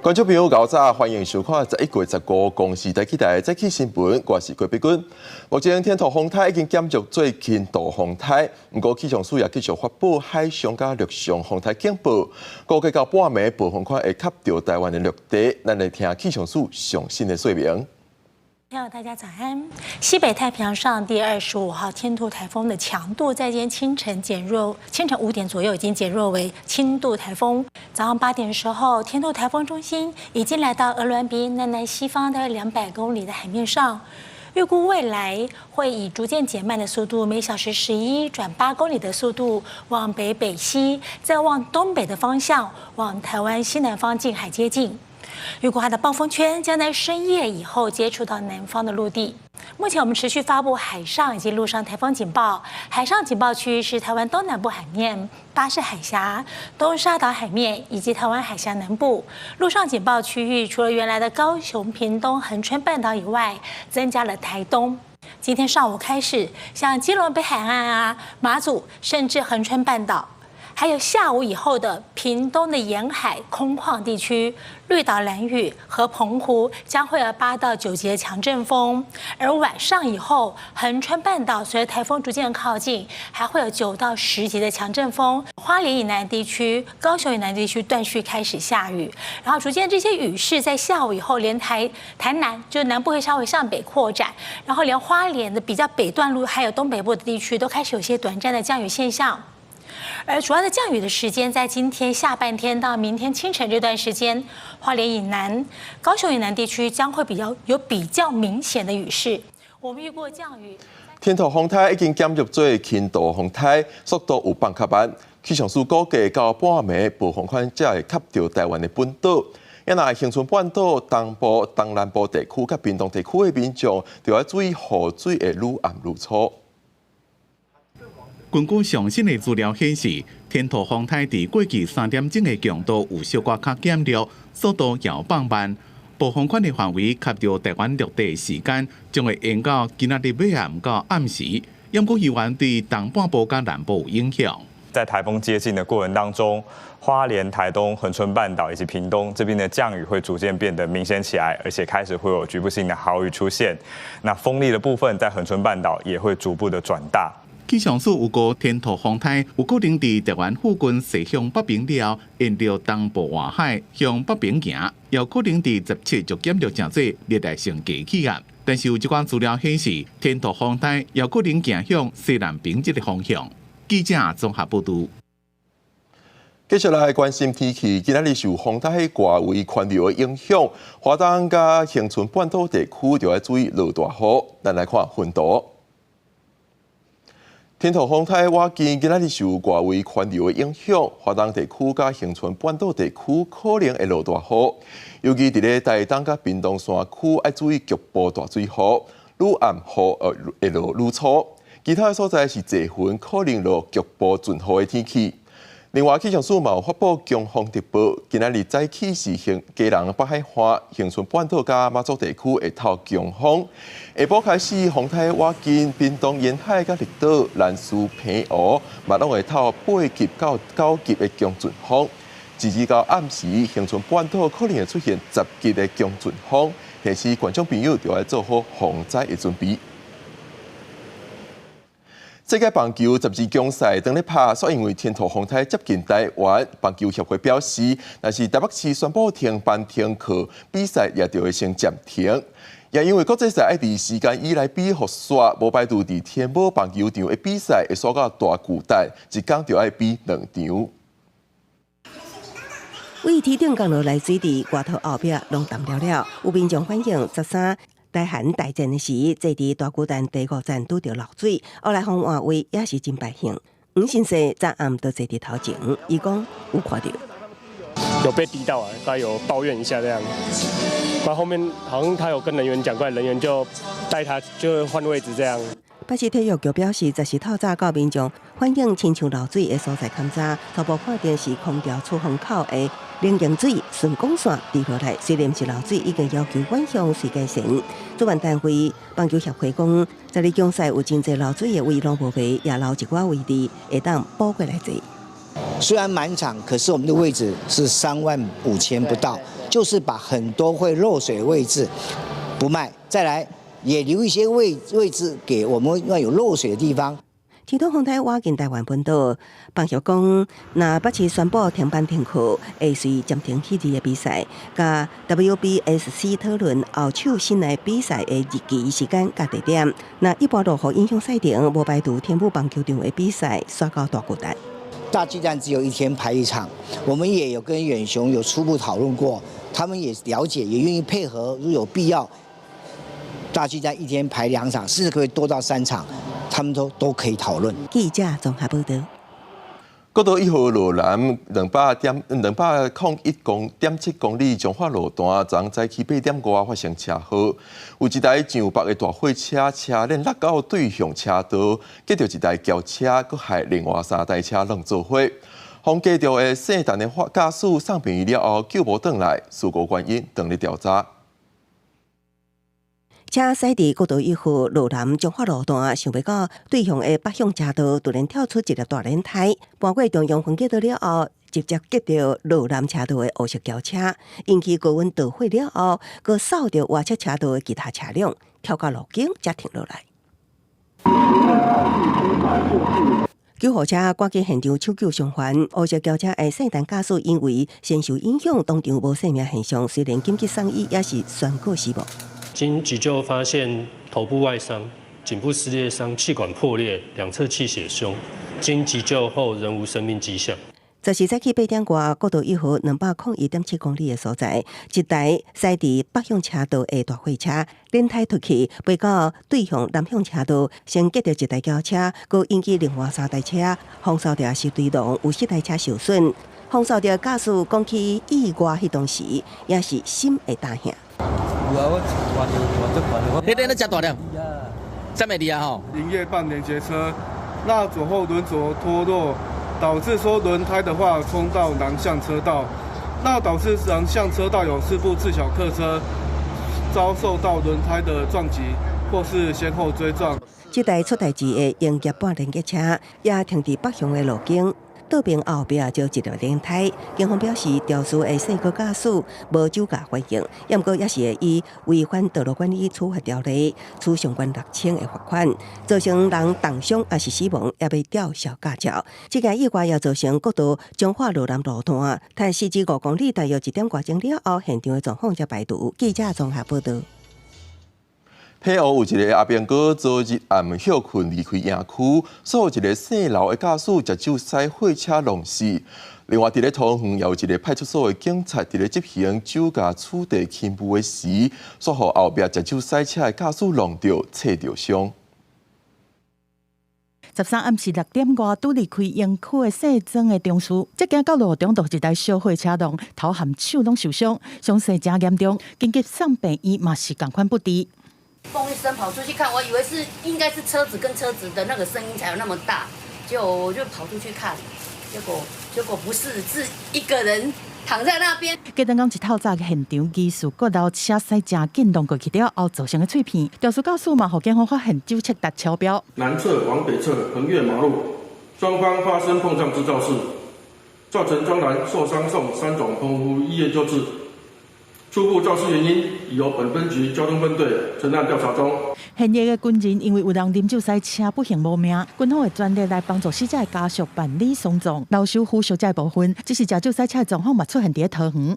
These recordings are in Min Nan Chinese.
觀眾朋友，𠢕早，歡迎收看11月15公視第一台早起新聞，我是郭碧君。目前天兔風台已經減弱做輕度風台，毋過氣象署也繼續發布海上佮陸上風台警報，估計到半暝暴風圈會及著台灣的陸地。咱來聽氣象署上新的說明。朋友，大家早安。西北太平洋上第25號天兔颱風的強度在今天清晨減弱，清晨5點左右已經減弱為輕度颱風。早上8點的時候，天兔颱風中心已經來到鵝鑾鼻南南西方大約200公里的海面上。預估未來會以逐漸減慢的速度，每小時11轉8公里的速度往北北西，再往東北的方向往台灣西南方近海接近。預估它的暴風圈將在深夜以後接觸到南方的陸地。目前我們持續發布海上以及陸上颱風警報。海上警報區是台灣東南部海面、巴士海峽、東沙島海面以及台灣海峽南部。陸上警報區域除了原來的高雄、屏東、恆春半島以外，增加了台東。今天上午開始，像基隆北海岸啊、馬祖，甚至恆春半島。還有下午以後的屏東的沿海空曠地區、綠島、蘭嶼和澎湖將會有8到9級的強陣風，而晚上以後，恆春半島隨著颱風逐漸靠近，還會有9到10級的強陣風。花蓮以南地區、高雄以南地區斷續開始下雨，然後逐漸這些雨勢在下午以後，連台南就南部會稍微向北擴展，然後連花蓮的比較北段路還有東北部的地區都開始有些短暫的降雨現象。而主要的降雨的時間在今天下半天到明天清晨這段時間，花蓮以南、高雄以南地區將會比較有比較明顯的雨勢。我們預估降雨。天兔風台已經減弱做輕度風台，速度有放較慢。氣象署估計到半暝暴風圈才會及著台灣的本島。若恆春半島東部、東南部地區佮屏東地區的民眾，就愛注意雨水會愈暗愈粗。根據上新的資料顯示，天兔風台佇過去3點鐘的強度有小可較減弱，速度也放慢。暴風圈的範圍及著台灣陸地的時間，將會延到今仔日尾暗到暗時。毋過猶原對東半部佮南部有影響。在颱風接近的過程當中，花蓮、台東、恆春半島以及屏東這邊的降雨會逐漸變得明顯起來，而且開始會有局部性的豪雨出現。那風力的部分在恆春半島也會逐步的轉大。氣象署預估天兔風台有可能佇台灣附近西向北爿了後，沿著東部外海向北爿行，有可能佇17就減弱成做熱帶性低氣壓。但是有一寡資料顯示，天兔風台有可能行向西南爿這個方向。記者綜合報導。繼續來關心天氣，今仔日受風台外圍環流的影響，花東佮恆春半島地區就愛注意落大雨。咱來看雲圖。天兔風台倚近，今仔日受外圍環流的影響，花東地區佮恆春半島地區可能會落大雨。尤其佇咧台東佮屏東山區，愛注意局部大水雨，愈暗雨會落愈粗。其他的所在是濟雲，可能落局部陣雨的天氣。另外，氣象署嘛有發布強風特報，今仔日早起時，基隆北海岸、恆春半島佮馬祖地區會透強風。下晡開始，風台倚近屏東沿海佮綠島、蘭嶼、澎湖，嘛攏會透8級到9級的強陣風。直至到暗時，恆春半島可能會出現10級的強陣風，提示觀眾朋友就愛做好防災的準備。世界棒球十二強賽當咧拍，煞因為天兔風台接近台灣，棒球協會表示，若是台北市宣布停班停課，比賽也就會先暫停。也因為國際賽愛佇時間以來比予煞，無排除佇天母棒球場的比賽會煞到大巨蛋，一工就愛比兩場。為天頂降落來水佇外套後壁攏澹了了，有民眾反映13台韓大戰的時，坐佇大巨蛋第五層拄著漏水，後來予換位也是真敗興。吳先生昨暗就坐佇頭前，伊講有看著，有被滴到啊，他有抱怨一下這樣。那後面好像他有跟人員講過，人員就帶他就換位置這樣。北市體育局表示，十四透早到民眾反映親像漏水的所在勘查，初步判定是空調出風口的冷凝水順管線滴落來，雖然毋是漏水，已經要求遠向水改善。主辦單位棒球協會講，十二強賽有真濟漏水的位攏無賣，也留一寡位置會當補過來坐。雖然滿場，可是我們的位置是3萬5千不到，就是把很多會漏水的位置不賣，再來也留一些位置給我們要有漏水的地方。天兔風台倚近臺灣本島，房協講，若北市宣布停班停課，會隨暫停彼日的比賽，佮 WBSC 討論後手新的比賽的日期、時間佮地點。若一般落雨影響賽程，無排除天母棒球場的比賽徙到大巨蛋。大巨蛋只有一天排一場，我們也有跟遠雄有初步討論過，他們也了解，也願意配合，如有必要，大巨蛋一天排兩場，甚至可以多到三場。他們都可以討論。記者綜合報道。國道一號羅南200.201.7公里彰化路段，昨早起8點外發生車禍，有一台上北的大貨車車輪落到對向車道，擊著一台轎車，閣害另外三台車攏做伙。予人軋著的姓陳的駕駛送病院了後救無轉來，事故原因正咧調查。車駛佇國道一號羅南彰化路段，想欲到對向的北向車道，突然跳出一粒大輪胎，跋過中央分隔島了後，直接擊著羅南車道的烏色轎車，引起高溫導火了後，閣掃著外側車道的其他車輛，跳到路肩才停落來。救護車趕緊現場搶救傷患，烏色轎車的姓陳駕駛因為身受影響，當場無生命現象，雖然緊急送醫，也是宣告死亡。經急救發現頭部外傷、頸部撕裂傷、氣管破裂、兩側氣血胸。經急救後仍無生命跡象。就是早起8點外，國道一號201.7公里的所在，一台駛佇北向車道的大貨車輪胎脫去，飛到對向南向車道，先擊著一台轎車，閣引起另外三台車，風掃著是對龍，有四台車受損。風掃著駕駛講起意外彼當時，也是心會膽疼。彼個咧遮大粒，這麼厲害吼！營業半連結車，那左後輪軸脫落，導致說輪胎的話衝到南向車道，那導致南向車道有四部自小客車遭受到輪胎的撞擊，或是先後追撞。這台出代誌的營業半連結車也停佇北向的路肩。倒邊後壁就一粒輪胎，警方表示，肇事的姓郭駕駛無酒駕反應，毋過也是會以違反道路管理處罰條例，處上懸6000的罰款，造成人重傷抑是死亡，也欲吊銷駕照。這件意外也造成國道彰化羅南路段，達45公里，大約一點外鐘了後，現場的狀況才排除。記者綜合報道。澎湖有一个阿兵哥昨日暗歇睏離開營區，煞予一个姓劉的駕駛食酒駛貨車撞死。另外，佇咧桃園也有一个派出所的警察佇咧執行酒駕處罰勤務的時，煞予後壁食酒駛車的駕駛撞著，切著傷。 13暗時6點外，拄離開營區的姓曾的中士，這行到路中，就一台小貨車撞，頭和手攏受傷，傷勢誠嚴重，緊急送病院嘛是仝款不治。嘣一聲跑出去看，我以為是應該是車子跟車子的那個聲音才有那麼大，結果我就跑出去看，結果不是，是一個人躺在那邊。隔頓講一透早現場疑似閣樓車駛誠緊撞過去了後造成的碎片，肇事駕駛嘛，予警方發現酒測達超標。南側往北側橫越馬路，雙方發生碰撞之肇事，造成張男受傷送三總澎湖醫院救治。初步肇事原因已由本分局交通分隊承案調查中。現役的軍人因為有人啉酒駛車不幸無命，軍方會全力來幫助死者的家屬辦理喪葬、留守撫恤這部分。只是食酒駛車的狀況嘛出現佇桃園。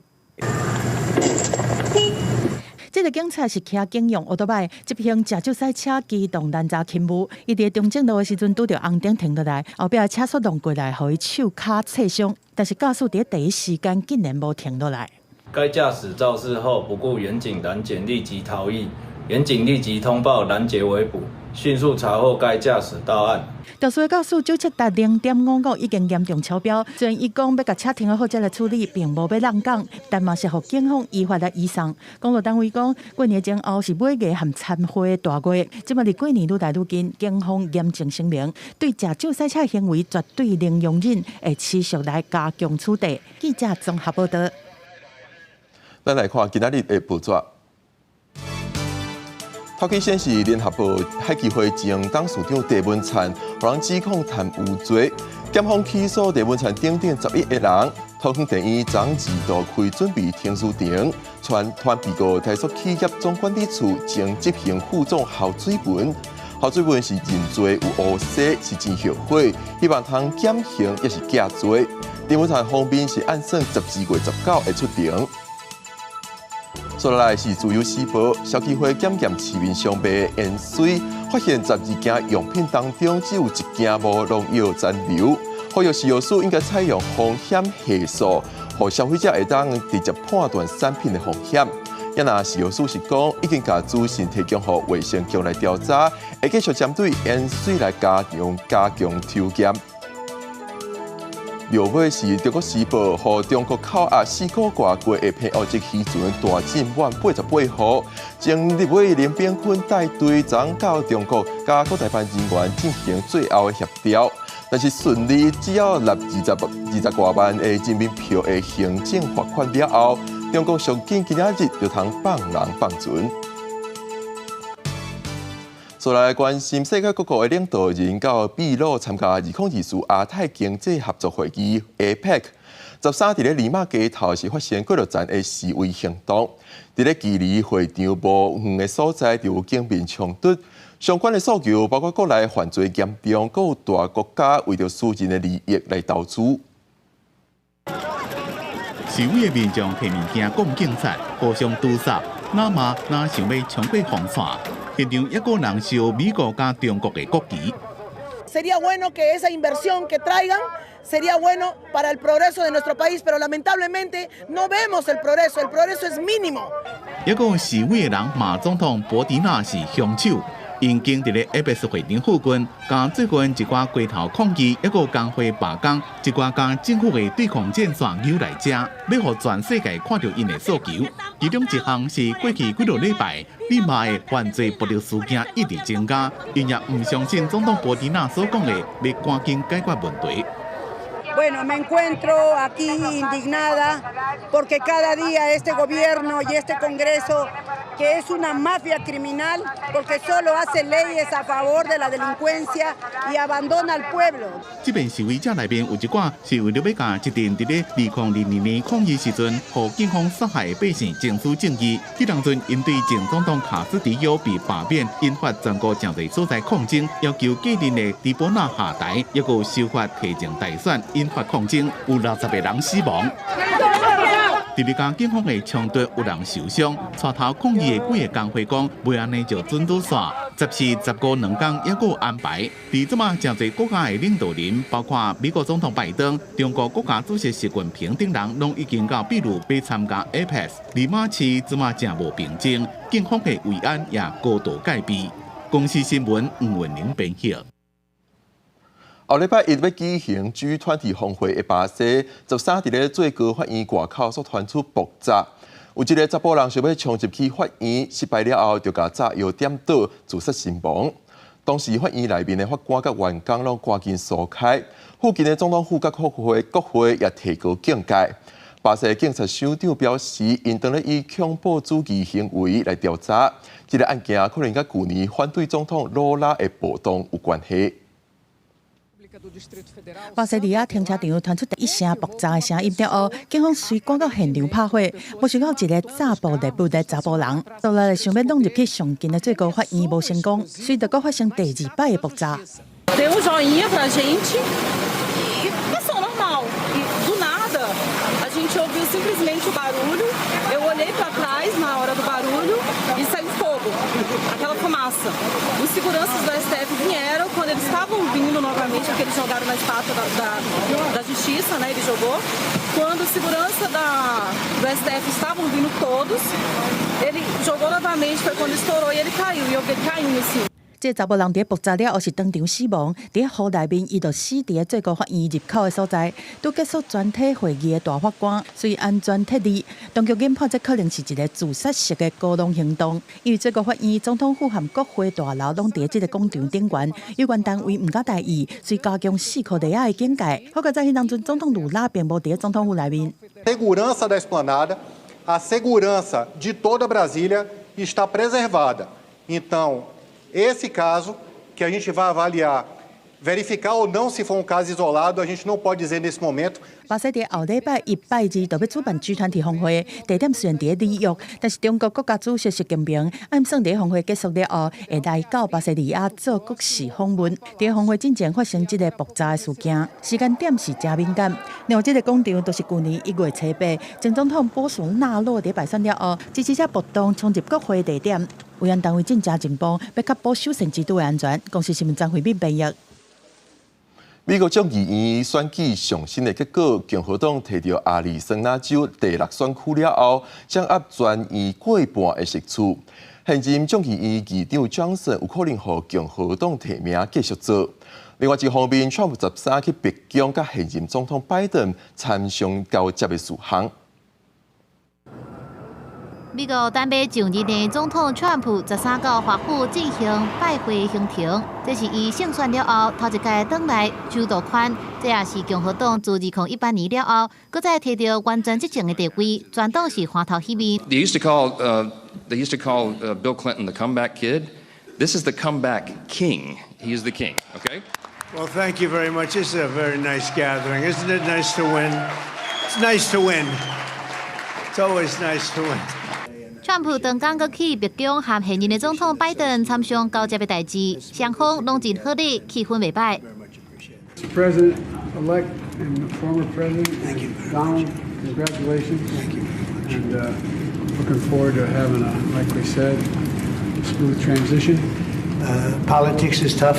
這个警察是騎警用歐多擺執行食酒駛車機動攔查勤務，伊佇中正路的時陣拄著紅燈停落來，後壁車速撞過來，予伊手跤切傷，但是駕駛佇第一時間竟然無停落來。該駕駛肇事後不顧員警攔檢，立即逃逸。員警立即通報攔截圍捕，迅速查獲該駕駛到案。肇事的駕駛酒測達0.55，已經嚴重超標。雖然伊講欲共車停好才來處理，並無欲挵工，但嘛是予警方依法來移送。公路單位講，過年前後是尾牙和餐會的大月，這擺離過年愈來愈近，警方嚴正聲明，對食酒駛車行為絕對零容忍，會持續來加強處罰。記者綜合報道。咱來看今仔日的報紙。頭起先是聯合報海基會前董事長鄭文燦，予人指控貪污罪，檢方起訴鄭文燦等等11個人，桃园地院昨二度开准备听书庭，传团被告台塑企业总管理处前执行副总侯水文。侯水文是认罪有乌西，是真后悔，希望通减刑抑是减罪。陈文灿方面是按算12月19会出庭。煞落来是自由时报，消基会检验市面上卖的盐水，发现12件样品当中只有一件无农药残留。呼吁食药署应该采用风险系数，予消费者会当直接判断产品的风险。也若食药署是讲，已经共资讯提供予卫生局来调查，会继续针对盐水来加强加强抽检。落尾是中国时报，予中国扣押4个外过的平乌籍渔船大进满88号。前立委林炳坤带队昨到中国，佮国台办人员进行最后的协调，但是顺利只要纳20外万的人民币的行政罚款了后，中国上紧今仔日就通放人放船。再来关心世界各国的领导人到秘鲁参加2024亚太经济合作会议（APEC）。13伫咧利马街头是发生几落层的示威行动，伫咧距离会场无远的所在就有警民冲突。相关的诉求包括国内犯罪严重，阁有大国家为著私人的利益来投资。示威的民众提物件摃警察，互相堵杀，若嘛若想欲冲过防线。现场犹阁有人烧美国佮中国的国旗。 Sería bueno que esa inversión que traigan sería bueno para el progreso de nuestro país, pero lamentablemente no vemos el progreso, el progreso es mínimo。猶閣有示威的人罵總統博迪納是兇手。𪜶經佇咧 APEC 會場附近，佮最近一寡街頭抗議，猶閣工會罷工，一寡佮政府的對抗戰線扭來遮，欲予全世界看著𪜶的訴求。其中一項是過去幾落禮拜，利馬的犯罪暴力事件一直增加，𪜶也毋相信總統博迪納所講的，欲趕緊解決問題。 Bueno, me encuentro aquí indignada porque cada día este gobierno y este Congreso, que es una mafia criminal, porque solo hace leyes a favor de la delincuencia y abandona al pueblo。這邊示威者內面有一寡是為著欲共這陣佇咧2022年抗議時陣，予警方殺害的百姓爭取正義。彼當陣𪜶對前總統卡斯迪奧被罷免，引發全國誠濟所在抗爭，要求繼任的迪波納下台，猶閣修法提前大選，引發抗爭，有60個人死亡。佇咧佮警方的衝突，有人受傷。帶頭抗議的幾个工會講，袂按呢就準倒煞。14、15兩工猶閣有安排。佇這馬誠濟國家的領導人，包括美國總統拜登、中國國家主席習近平等人，攏已經到秘魯欲參加 APEC。利馬市這馬誠無平靜，警方的維安也高度戒備。公視新聞吳文玲編譯。後禮拜一欲舉行 G20 峰會的巴西，13佇咧最高法院外口煞傳出爆炸，有一個查埔人想欲衝入去法院，失敗了後就共炸藥點倒，自殺身亡。當時法院內面的法官佮員工攏趕緊疏開，附近的總統府佮國會也提高警戒。巴西警察首長表示，𪜶當咧以恐怖主義行為來調查，這個案件可能佮舊年反對總統魯拉的暴動有關係。巴西利亞停車場傳出一聲爆炸的聲音了後，警方隨趕到現場拍火，無想到一个詐爆獵物的查埔人，後來想欲闖入去上近的最高法院無成功，隨著閣發生第二擺的爆炸。 Deu um joinha pra gente e passou normal. E do nada a gente ouviu simplesmente o barulho. Eu olhei para trás na hora do barulho e saiu fogo, aquela fumaça. Os seguranças do STF vieram quando eles estavam vindo novamente, porque eles jogaram na estátua da justiça, né? Ele jogou. Quando os segurança do STF estavam vindo todos, ele jogou novamente, foi quando estourou e ele caiu. E eu vi ele caindo assim. 這查埔人佇爆炸了後是當場死亡，佇雨內面，伊就死佇最高法院入口的所在。拄結束全體會議的大法官隨安全撤離，當局研判這可能是一个自殺式的烏龍行動。因為最高法院、總統府和國會大樓攏佇這个廣場頂懸，有關單位毋敢大意，遂加強四箍內仔的警戒。好佳哉彼當陣總統盧拉並無佇總統府內面。 Segurança da esplanada, a segurança de toda Brasília está preservada. Então, esse caso que a gente vai avaliar Verificar ou não se foi um caso isolado, a gente não pode dizer nesse momento. 巴西佇後禮拜一拜二就欲主辦 G20 峰會，地點雖然佇里約，但是中國國家主席習近平按算佇峰會結束了後，會來到巴西利亞做國事訪問。佇峰會進前發生這個爆炸的事件，時間點是誠敏感。另外，這個廣場就是舊年1月初8，前總統波索納洛佇敗選了後，支持者暴動衝入國會地點，維安單位進誠進步，欲確保修憲之都的安全。公視新聞張惠敏編譯。美國眾議院選舉上新的結果，共和黨提著亞利桑那州第六選區了後，掌握全院過半的席次。現任眾議院議長江森有可能予共和黨提名繼續做。另外一方面，川普13去白宮佮現任總統拜登參詳交接的事項。美國準備就任的總統川普13到華府進行拜會行程，這是伊勝選了後頭一擺轉來首都圈，這也是共和黨自2018年了後，閣再提著完全執政的地位，全黨是歡頭喜面。 They used to call Bill Clinton the comeback kid. This is the comeback king. He is the king. Okay. Well, thank you very much. This is a very nice gathering. Isn't it nice to win? It's nice to win. It's always nice to win. 川普當工閣去白宮和現任的總統拜登參詳交接的代誌，雙方攏真和禮，氣氛袂䆀。 Mr. President-elect and former President Donald, congratulations. Thank you. And looking forward to having a, like we said, smooth transition. Politics is tough,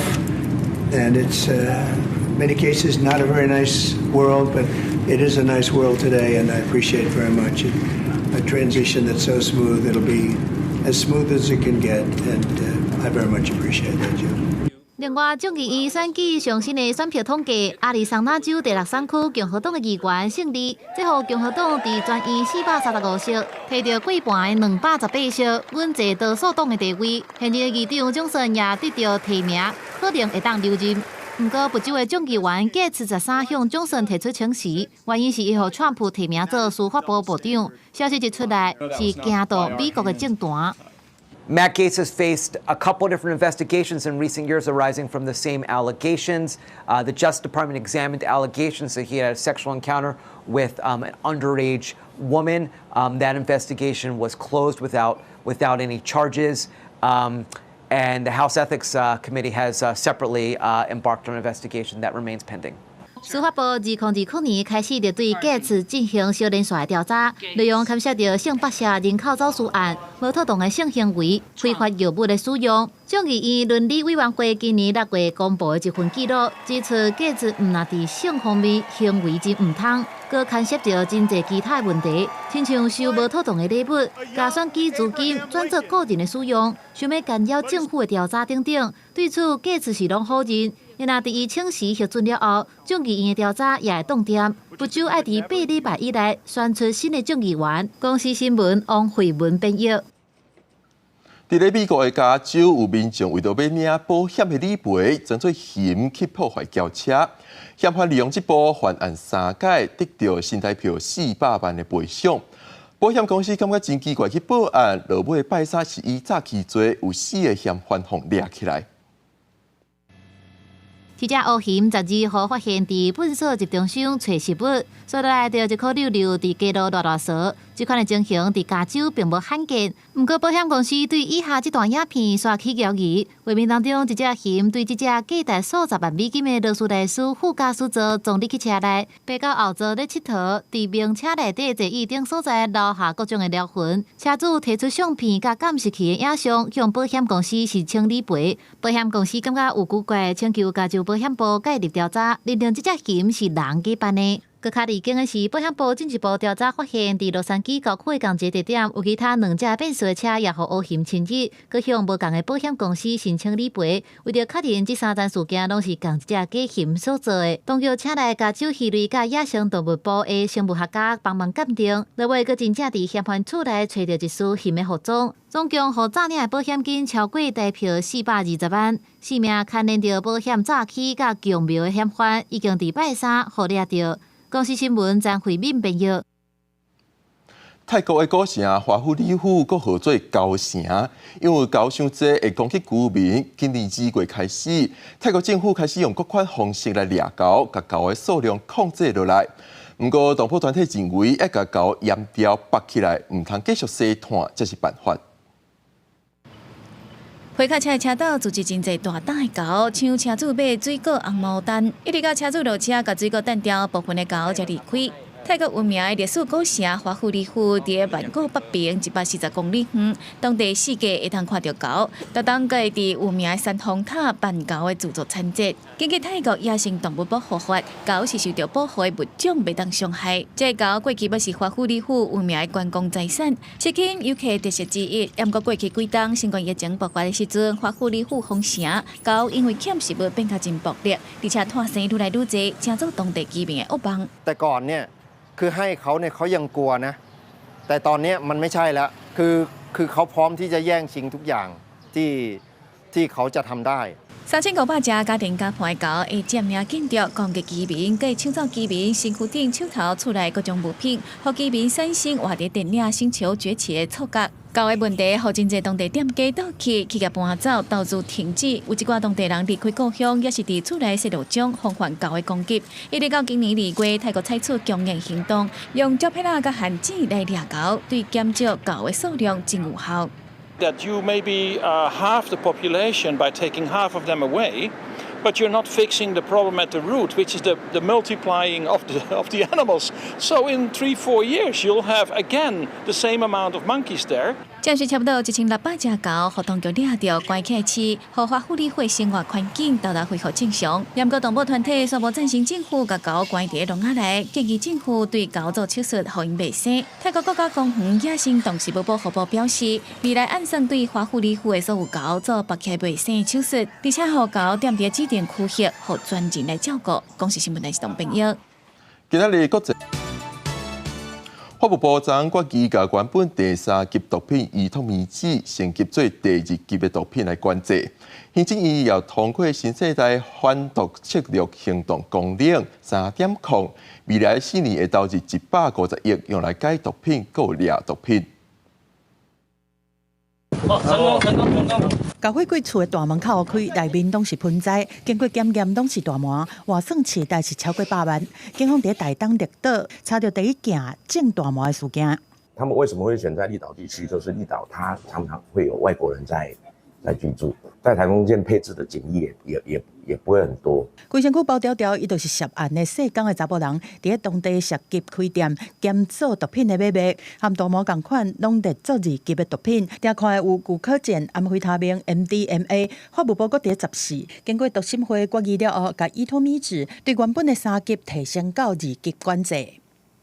and it's in many cases not a very nice world, but it is a nice world today, and I appreciate very much it. A transition that's so smooth. It'll be as smooth as it can get, and I very much appreciate that, Joe. 另外，眾議院選舉上新的選票統計，亞利桑那州第六選區共和黨的議員勝利，這予共和黨佇全院435席，提著過半的218席，穩坐多數黨的地位。現任的議長江森也得著提名，可能會當留任。毋過，佛州的眾議員蓋茨13向江森提出請辭，原因是伊予川普提名做司法部部長。消息一出來，是驚動美國的政壇。 Matt Gaetz has faced a couple different investigations in recent years arising from the same allegations. The Justice Department examined allegations that he had a sexual encounter with an underage woman. That investigation was closed without any charges. And the House Ethics Committee has separately embarked on an investigation that remains pending. 司法部2020年開始就對蓋茨進行小連續的調查，內容牽涉著性剝削、人口走私案、無妥當的性行為、非法藥物的使用。眾議院倫理委員會今年6月公布的一份記錄，指出蓋茨毋但佇性方面行為真毋通，閣牽涉著真濟其他的問題，親像收無妥當的禮物、共選舉資金轉做個人的使用、想欲干擾政府的調查等等。對此，蓋茨是攏否認。若佇伊請辭核准了後，眾議院的調查也會凍定。佛州愛佇8禮拜以內選出新的眾議員。公視新聞王慧文編譯。佇咧美國的加州，有民眾為著欲領保險的理賠，裝做熊去破壞轎車，嫌犯利用這步犯案三擺，得著新台票400萬的賠償。保險公司感覺真奇怪，去報案，落尾拜三是伊早起做，有四个嫌犯予掠起來。這隻烏熊12號發現佇糞掃集中箱揣食物，紲落來就一箍溜溜佇街路賴賴趖。這款的情形佇加州並無罕見。毋過保險公司對以下這段影片煞起疑慮。畫面當中，一隻熊對這隻價值數十萬美金的勞斯萊斯副駕駛座撞入去車內，爬到後座咧𨑨迌，佇名車內底座椅頂所在留下各種的療痕。車主提出相片佮監視器的影像，向保險公司申請理賠。保險公司感覺有古怪，請求加州保險部介入調查，認定這隻熊是人假扮的。閣較離經的是，保險部進一步調查發現，佇洛杉磯郊區的仝一个地點，有其他兩隻變色的車也予烏熊侵入，閣向無仝的保險公司申請理賠。為著確認這三樁事件攏是仝一隻假熊所做的，當局請來加州魚類佮野生動物部的生物學家幫忙鑑定。落尾閣真正佇嫌犯厝內揣著一絲熊的毛絨，總共予詐領的保險金超過台票420萬。四名牽連著保險詐欺佮強謀的嫌犯，已經佇拜三予掠著。公視新聞張惠敏編譯。泰國的古城華富里府閣號做猴城，因為猴傷濟會攻擊居民。今年2月開始，泰國政府開始用各款方式來掠猴，共猴的數量控制落來。毋過，動保團體認為，愛共猴閹牢縛起來，毋通繼續洗炭，才是辦法。皮卡車的車道聚集真濟大膽的猴，搶車主買水果紅毛丹，一直到車主落車，共水果擲掉，部分的猴才離開。泰國聞名的歷史古城華富里府，佇曼谷北邊140公里遠，當地四界會當看著猴。逐冬閣會佇有名的三峰塔辦猴的自助餐節。根據泰國野生動物保護法，猴是受著保護的物種，袂當傷害。這个猴過去嘛是華富里府有名的觀光財產，吸引遊客特色之一。毋過過去幾冬新冠疫情爆發的時陣，華富里府封城，猴因為欠食物變較真暴力，而且湠生愈來愈濟，成做當地居民的噩夢。 แต่ก่อนเนี่ยคือให้เขาเนี่ยเขายังกลัวนะแต่ตอนนี้มันไม่ใช่แล้วคือคือเขาพร้อมที่จะแย่งชิงทุกอย่างที่ที่เขาจะทำได้ 3500隻家庭家伴的猴會佔領建築、攻擊居民，閣會搶走居民身軀頂、手頭、厝內各種物品，予居民產生活佇電影《星球崛起》的錯覺。猴的問題，予真濟當地店家倒去，企業搬走，投資停止，有一寡當地人離開故鄉，也是佇厝內設路障，防範猴的攻擊。一直到今年2月，泰國採取強硬行動，用膠片仔佮限制來掠猴，對減少猴的數量真有效。 That you maybe halve the population by taking half of them away, but you're not fixing the problem at the root, which is the multiplying of the animals. So in 3, 4 years, you'll have again the same amount of monkeys there. 暫時差不多1600隻猴，予當局掠著關起來飼，予華富里府生活環境沓沓恢復正常。毋過動保團體煞無贊成政府共猴關佇籠仔內，建議政府對猴做手術，予𪜶袂生。泰國國家公園野生動植物保護部表示，未來按算對華富里府的所有猴做縛起來袂生的手術，而且予猴踮佇指定區域，予專人來照顧。公視新聞台是董朋友。今仔日國際。法務部長決議共原本第三級毒品依托咪酯升級做第二級的毒品來管制。行政院也通過新世代反毒策略行動綱領3.0，未來4年會投入150億用來解毒品、佮掠毒品。哦，成功，成功，成功！猴火櫃厝的大門口開，內面攏是盆栽，經過檢驗攏是大麻，換算市值是超過百萬。警方佇台東綠島查著第一件種大麻的事件。他們為什麼會選在綠島地區？就是綠島，它常常會有外國人在居住，在台東縣配置的警力也不會很多。規身軀包牢牢，伊就是涉案的姓江的查埔人，佇咧當地涉及開店兼做毒品的買賣，和大麻仝款攏列做二級的毒品。查看有古柯鹼、安非他命、MDMA。法務部閣佇14，經過毒審會決議了後，共依托咪酯對原本的三級提升到二級管制。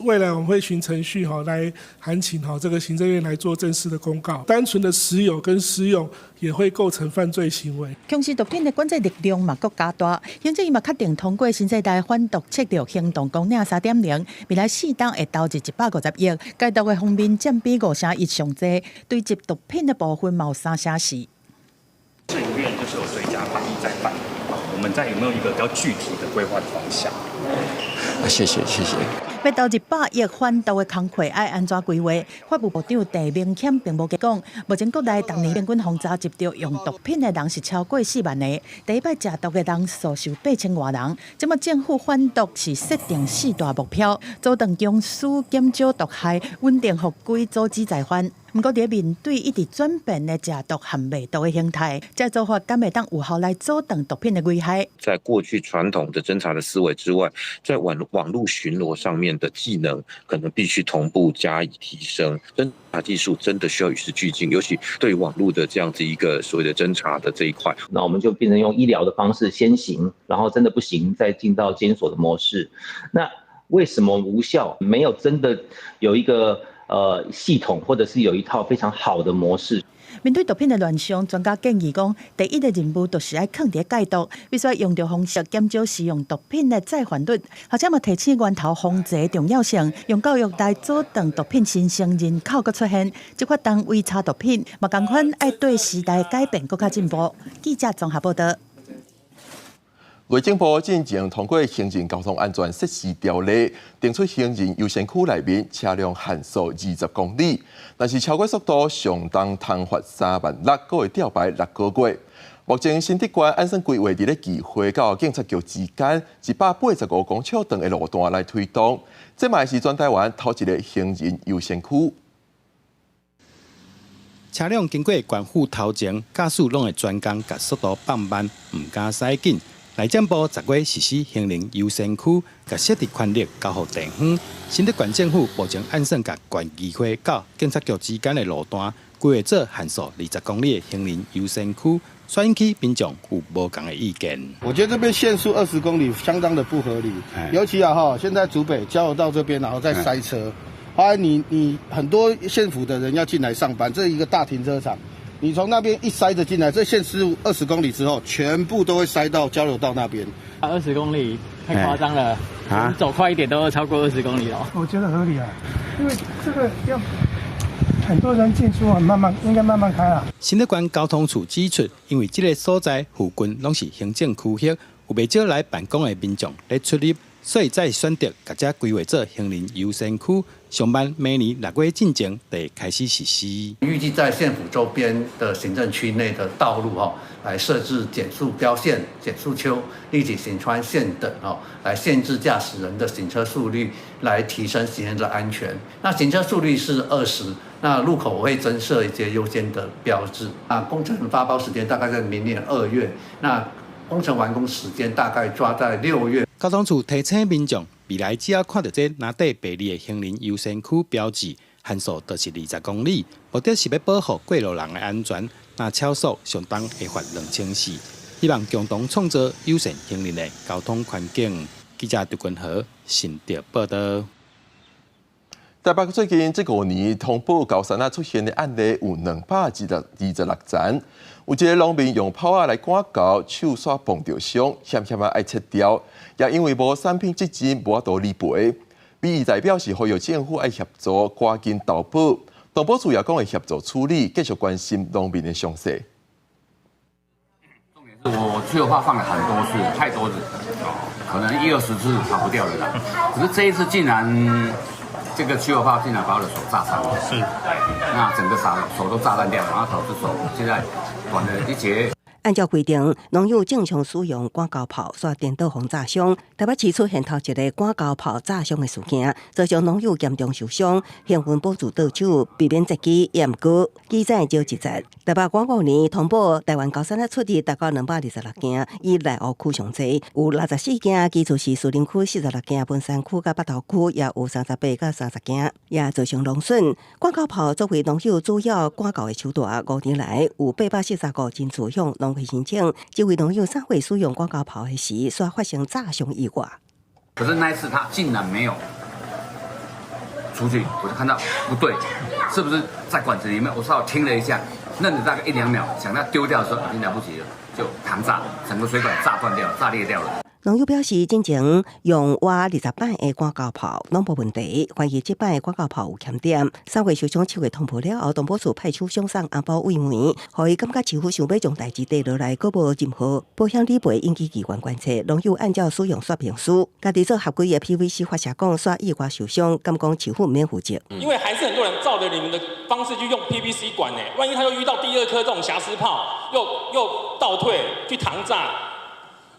未來我們會循程序哈來函請哈這個行政院來做正式的公告。單純的持有跟施用也會構成犯罪行為。強勢毒品的管制力量嘛，閣加大。行政院嘛確定通過新世代反毒策略行動綱領3.0，未來4冬會投入150億，解毒的方面佔比5成1上濟，對接毒品的部分嘛有3成4。這一院就是有追加防疫在辦，我們在有沒有一個比較具體的規劃的方向？謝謝謝謝。欲投入百億反毒的工課愛按怎規劃？法務部長鄭明謙並無講。目前國內逐年平均訪查緝著用毒品的人是超過4萬個，第一擺食毒的人數是有8000外人。這麼政府反毒是設定四大目標：阻斷僵屍、減少毒害、穩定法規、阻止再犯。毋過，佇面對一直轉變的食毒和賣毒的形態，這做法敢會當有效來阻斷毒品的危害？在過去傳統的偵查的思維之外，在網路巡邏上面的技能，可能必須同步加以提升。偵查技術真的需要與時俱進，尤其對網路的這樣子一個所謂的偵查的這一塊。那我們就變成用醫療的方式先行，然後真的不行再進到監所的模式。那為什麼無效？沒有真的有一個系統，或者是有一套非常好的模式。面對毒品的亂象，專家建議講，第一个任務就是愛囥佇戒毒，必須用著方式減少使用毒品的再犯率，或者嘛提醒源頭防治重要性，用教育來阻斷毒品新生人口閣出現。執法單位查毒品，嘛仝款愛對時代改變閣較進步。記者綜合報道。內政部進前通過行人交通安全設施條例，定出行人優先區內面車輛限速20公里，若是超過速度，上重通罰3萬6，閣會吊牌6個月。目前新竹縣按算規劃佇咧議會到警察局之間185公尺長的路段來推動，這嘛是全台灣頭一个行人優先區。車輛經過縣府頭前，駕駛攏會專工共速度放慢，毋敢駛緊。內政部10月實施行人優先區，共設置權力交予地方。新竹縣政府目前按算共縣議會到警察局之間的路段規劃做限速20公里的行人優先區，所引起民眾有無仝的意見。我覺得這邊限速二十公里相當的不合理，尤其啊哈，現在竹北交流道這邊然後再塞車，啊你很多縣府的人要進來上班，這一個大停車場。你從那邊一塞着進來，這限速二十公里之後，全部都會塞到交流道那邊。 20公里太誇張了，啊，走快一點都要超過二十公里了。我覺得合理啊，因為這個要很多人進出啊，慢慢應該慢慢開啊。新竹縣交通處指出，因為這个所在附近攏是行政區域，有袂少來辦公的民眾咧出入，所以才選擇共遮規劃做行人優先區。上慢明年6月進前就會開始實施。預計在縣府周邊的行政區內的道路，哈，來設置減速標線、減速丘、立體行穿線等，哦，來限制駕駛人的行車速率，來提升行人的安全。那行車速率是二十，那路口會增設一些優先的標誌。啊，工程發包時間大概在明年2月，那工程完工時間大概抓在6月。交通處提醒民眾，未來只要看著這藍底白字的行人優先區標誌，限速就是20公里，目的是欲保護過路人的安全。若超速，上重會罰2400。希望共同創造友善行人的交通環境。記者劉君和新竹報導。台北最近這5年通報猴桫仔出現的案例有226件，有一个農民用炮仔來趕猴，手煞碰著傷，險險仔愛切掉，也因為無產品責任，無法度理賠。民意代表是呼籲政府愛協助，趕緊投保，動保處也講會協助處理，繼續關心農民的傷勢。我去的話放了很多次，太多次，可能一二十次跑不掉的啦。可是這一次竟然，這個驅火炮竟然把我的手炸傷了，是，那整個手都炸爛掉，然後導致手現在斷了一截。按照規定，農友正常使用趕猴炮，煞顛倒予炸傷。台北市出現頭一个趕猴炮炸傷的事件，造成農友嚴重受傷，幸運保住左手，避免截肢，也毋過記載少一節。台北過5年通報台灣猴桫仔出入達到226件，以內湖區上濟，有64件，其次是士林區46件，文山區佮北投區也有38佮30件，也造成農損。趕猴炮作為農友主要趕猴的手段，5年來有843個人次向農會申請，這位農友上回使用趕猴炮的時，煞發生炸傷意外。可是那一次他竟然沒有出去，我就看到不對，是不是在管子裡面？我稍微聽了一下，愣了大概一兩秒，想要丟掉的時候已經來不及了，就膛炸，整個水管炸斷掉了，炸裂掉了。農友表示，進前用活20擺的趕猴炮攏無問題，懷疑這擺趕猴炮有欠點。3月受傷七月通報了後，動保處派出相送紅包慰問，予伊感覺似乎想欲將代誌綴落來，閣無任何保險理賠引起機關關切。農友按照使用說明書，家己做合規的 PVC 發射管，煞意外受傷，敢講市府毋免負責。因為還是很多人照著你們的方式去用 PVC 管呢，萬一他又遇到第二顆這種瑕疵炮，又倒退去膛炸。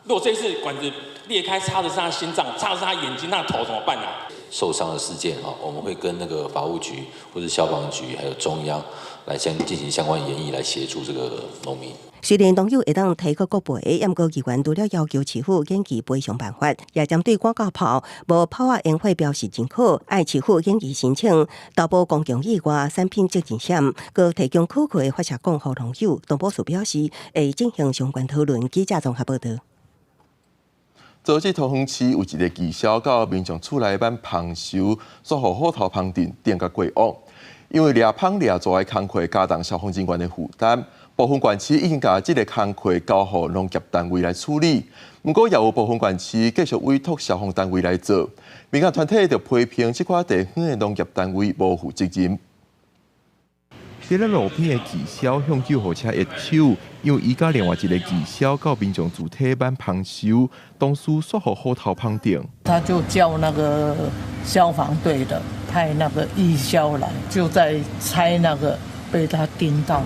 如果這次管子裂開，插的是他心臟，插的是他眼睛、他的頭，怎麼辦啊？受傷的事件啊，我們會跟那個法務局或者消防局，還有中央來先進行相關研議，來協助這個農民。雖然農友會當提告國賠，毋過議員除了要求市府研擬賠償辦法，也針對趕猴炮無炮仔煙火標示認可，愛市府研擬申請投保公共意外產品責任險，閣提供可靠的發射管予農友。動保處表示會進行相關討論。記者綜合報導。昨日桃園市有一个義消到民眾厝內挽芳泅，煞予斧頭芳陣電共過往。因為掠芳掠蛇的工課加重消防人員的負擔，部分縣市已經共這个工課交予農業單位來處理。毋過，也有部分縣市繼續委託消防單位來做。民間團體就批評這款地方的農業單位無負責任。佇咧路邊的義消向救護車揮手，因為伊佮另外一個義消到民眾主體挽芳收，同時煞予虎頭蜂叮。他就叫那個消防隊的派那個義消來，就在拆那個被他叮到，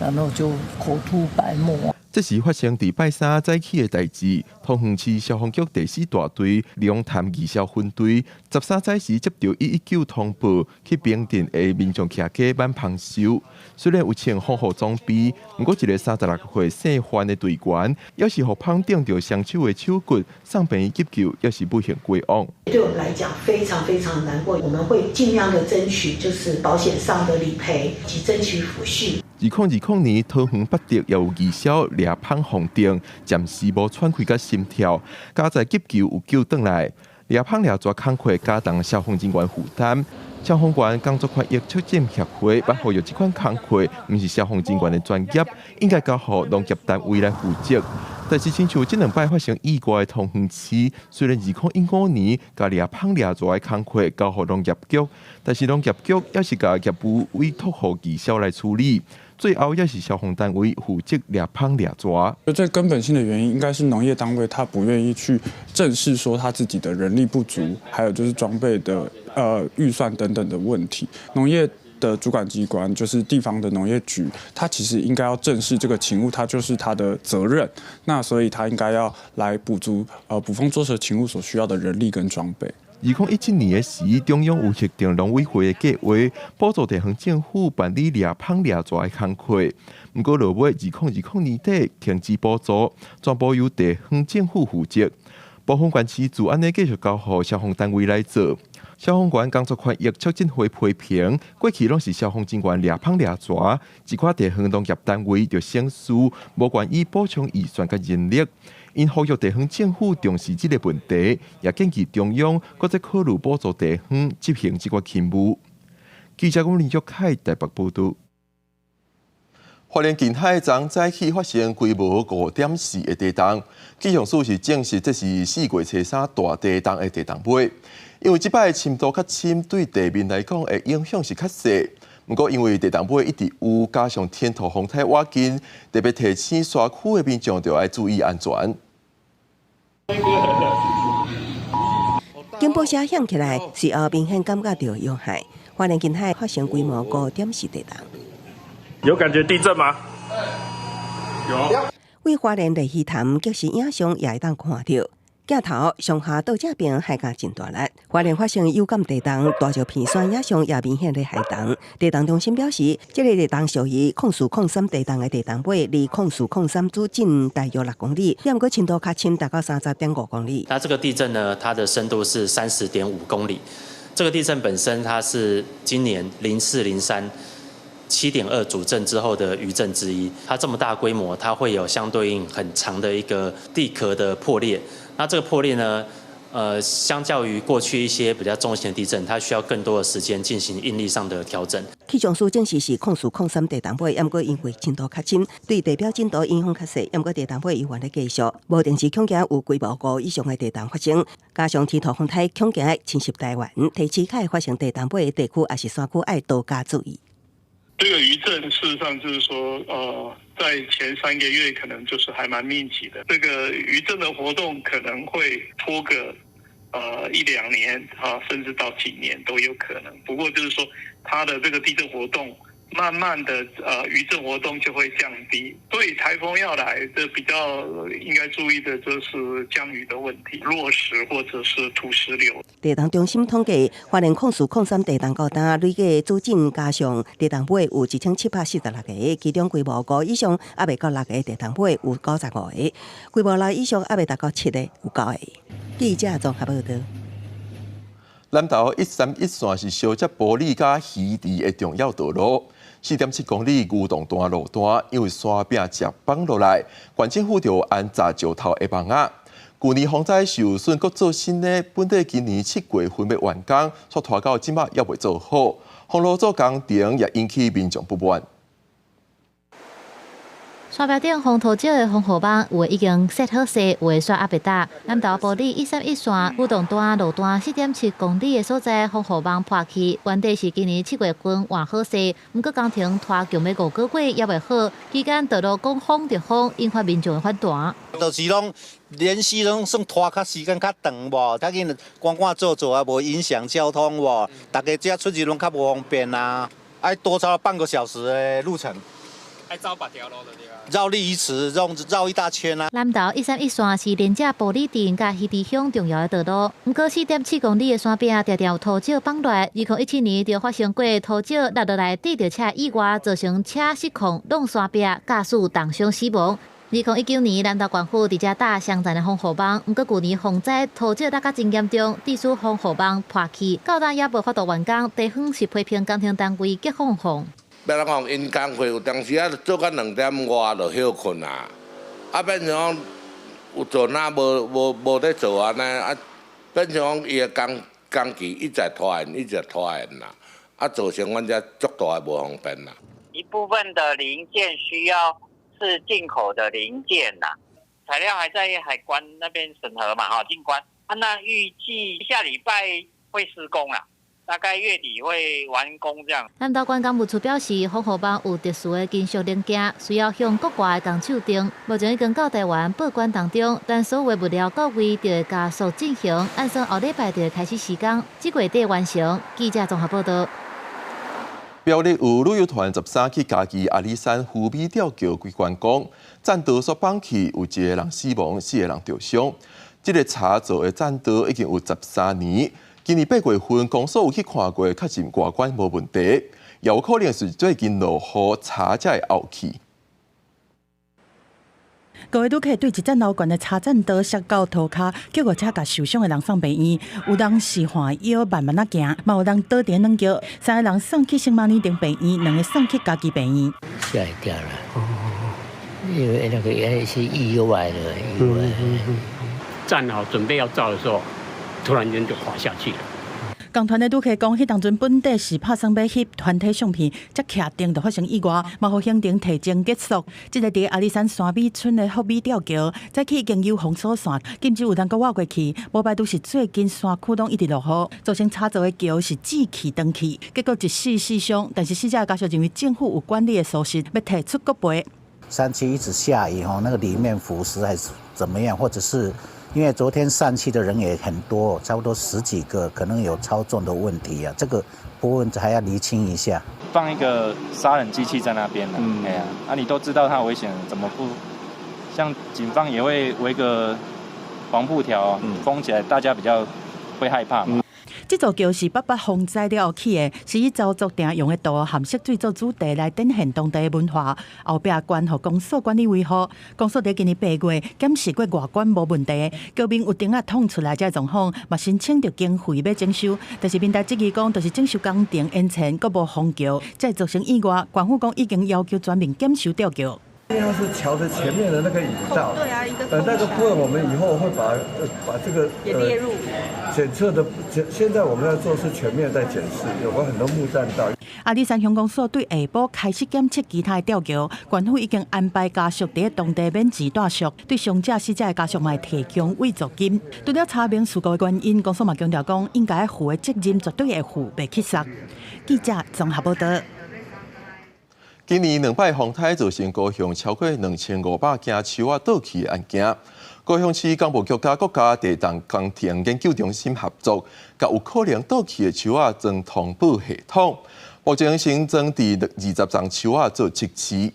然後就口吐白沫。這是發生佇拜三早起的代誌，桃園市消防局第四大隊龍潭義消分隊13早時接到119通報，去平鎮的民眾徛家挽芳收。雖然有穿防護裝備，毋過一個36歲姓范的隊員，猶是予蜂叮著雙手的手骨，送病院急救，猶是不幸過往。對我們來講非常非常難過，我們會盡量的爭取，就是保險上的理賠及爭取撫恤。2020年，桃園八德也有義消掠蜂予叮，暫時無喘氣佮心跳，佳哉急救有救轉來。掠蜂掠蛇工課加重消防人員負擔。消防員工作權益促進協會捌呼籲這款工課毋是消防人員的專業，應該交予農業單位來負責。但是，親像這兩擺發生意外的桃園市，雖然2015年共掠蜂掠蛇的工課交予農業局，但是農業局猶是共業務委託予義消來處理，最後猶是消防單位負責掠蜂掠蛇。最根本性的原因，應該是農業單位他不願意去正視說他自己的人力不足，還有就是裝備的預算等等的問題。農業的主管機關就是地方的農業局，他其實應該要正視這個勤務，他就是他的責任。那所以他應該要來補足捕蜂捉蛇勤務所需要的人力跟裝備。2017年的時，中央有核定農委會的計劃，補助地方政府辦理掠蜂掠蛇的工課。毋過落尾2020年底停止補助，全部由地方政府負責。部分縣市就按呢繼續交予消防單位來做。消防員工作權益促進會批評，過去攏是消防人員掠蜂掠蛇，一寡地方農業單位就省事，無願意補充預算佮人力。𪜶呼籲地方政府重視這個問題，也建議中央閣再考慮補助地方執行這個勤務。記者林玉凱台北報導。花蓮近海昨早起發生規模5.4的地動，氣象署是證實這是4月初3大地動的地動尾。因為這擺深度較深，對地面來講的影響是較細。毋過因為地動尾一直有，加上天兔風台倚近，特別提醒山區的民眾著愛注意安全。警報聲響起來，隨後明顯感覺著搖撼。花蓮近海發生規模5.4地動。有感覺地震嗎？有。為花蓮麗魚潭即時影像也會當看著，鏡頭上下倒這邊海感真大力。花蓮發生有感地動，大石片山影像也明顯咧海動。地動中心表示，這個地動屬於0403地動的地動尾，離0403主震大約6公里，毋過深度較深，達到30.5公里。那這個地震呢，它的深度是30.5公里。這個地震本身，它是今年0403。7.2主震之後的餘震之一，它這麼大規模，它會有相對應很長的一個地殼的破裂。那這個破裂呢，相較於過去一些比較中型的地震，它需要更多的時間進行應力上的調整。氣象署證實是0403地動尾，毋過因為深度較深，對地表震度影響較細。毋過地動尾猶原咧繼續，無定時恐驚有規模5以上的地動發生，加上天兔風台恐驚侵襲台灣，提醒較會發生地動尾的地區抑是山區愛多加注意。這個餘震事實上就是說，在前3個月可能就是還蠻密集的。這個餘震的活動可能會拖個一兩年啊，甚至到幾年都有可能。不過就是說，它的這個地震活動慢慢的，餘震活動就會降低。所以颱風要來，這比較應該注意的就是降雨的問題，落石或者是土石流。地動中心統計，花蓮0403地動到今累計主震加上地動尾有1746個，其中規模5以上猶未到6個地動尾有95個，規模6以上猶未達到7個有9個。記者綜合報導。南投131線是相接埔里佮魚池的重要道路，4.7公里牛洞段路段，因為山壁石崩落來，縣政府就安紮石頭的網仔。舊年風災受損，閣做新的，本底今年7月份欲完工，卻拖到這擺猶未做好。封路做工程也引起民眾不滿。山壁頂風土石的防護網有的已經設好勢，有的煞猶未搭。南投埔里131線古洞段路段4.7公里的所在，防護網破去，原底是今年7月份換好勢，毋過工程拖強欲5個月猶未好，期間道路講封就封，引發民眾的反彈。就是攏連續攏算拖較時間較長無，較緊趕趕做做啊，無影響交通無，大家這出入攏較無方便啊，愛多超半個小時的路程。愛走別條路就對啊。繞鯉魚池，繞繞一大圈啊。南投131線是連接埔里鎮佮魚池鄉重要的道路，毋過4.7公里的山壁，常常有土石崩落。2017年就發生過土石落落來硩著車意外，造成車失控挵山壁，駕駛重傷死亡。2019年南投縣府佇遮搭雙層的防護網，毋過舊年洪災土石落甲真嚴重，致使防護網破去，到今猶無法度完工，地方是批評工程單位激放放。欲按怎講，𪜶工課有當時仔做到2點外就歇睏啊，啊變成講有做哪無無無咧做按呢，啊變成講伊的工工期一直拖延，一直拖延啦，啊造成阮遮足大的無方便啦。一部分的零件需要是進口的零件啦，材料還在海關那邊審核嘛，哈，進關。啊，那預計下禮拜會施工啦。大概月底會完工這樣。南投縣工務處表示，防護網有特殊的金屬零件，需要向國外的工廠訂。目前已經到台灣報關當中，但所有物料到位就會加速進行。按算後禮拜就會開始施工，這月底完成。記者綜合報道。苗栗有旅遊團13去嘉義阿里山富美吊橋去觀光，棧道煞崩去，有一个人死亡，四个人著傷。這个柴做的棧道已經有13年。今年8月份，公所有去看過，確認外觀無問題，也有可能是最近落雨柴才會凹去。五个旅客對一層樓懸的柴棧道摔到塗跤，救護車共受傷的人送病院。有人是換腰慢慢仔行，嘛有人倒佇軟轎。三个人送去聖瑪尼長病院，兩个送去嘉義病院。嚇一跳啦！因為那個也是意外的意外。站好準備要照的時候，突然間就滑下去了。同團的旅客講，彼當陣本底是拍算欲翕團體相片，才徛定就發生意外，嘛予行程提前結束。這个佇阿里山山美村的福美吊橋，早起已經有封鎖線，禁止有人閣倚過去。無排除是最近山區攏一直落雨，造成柴做的橋是折去斷去，結果一死四傷。但是死者家屬認為政府有管理的疏失，欲提出國賠。山區一直下雨吼，那個裡面腐蝕還是怎麼樣，或者是？因為昨天上去的人也很多，差不多十幾個，可能有超重的問題啊，這個部分還要釐清一下。放一個殺人機器在那邊，哎呀，啊你都知道它危險，怎麼不？像警方也會圍個黃布條封起來，大家比較會害怕嘛。這座橋是八八風災了後起的，是以鄒族常用的圖含色水做主題來展現當地的文化。後壁懸予公所管理維護，公所佇今年8月檢視過外觀無問題，橋面有釘仔捅出來這個狀況，嘛申請著經費欲整修，但是民代質疑講，就是整修工程延遲，閣無封橋，才會造成意外。縣府講已經要求全面檢修吊橋。因為是橋的前面的那個引道，對啊，一個那個部分我們以後會把這個也列入檢測的。現在我們在做是全面在檢視，有關很多木棧道。阿里山鄉公所對下晡開始檢測其他的吊橋，縣府已經安排家屬佇當地免錢住宿，對傷者死者的家屬嘛會提供慰助金。除了查明事故的原因，公所嘛強調講，應該負的責任絕對會負，袂去捒。記者綜合報道。今年兩擺風颱造成高雄超過2500件樹仔倒去的案件。高雄市工務局佮國家地動工程研究中心合作，共有可能倒去的樹仔裝通報系統。目前先裝佇20叢樹仔做測試。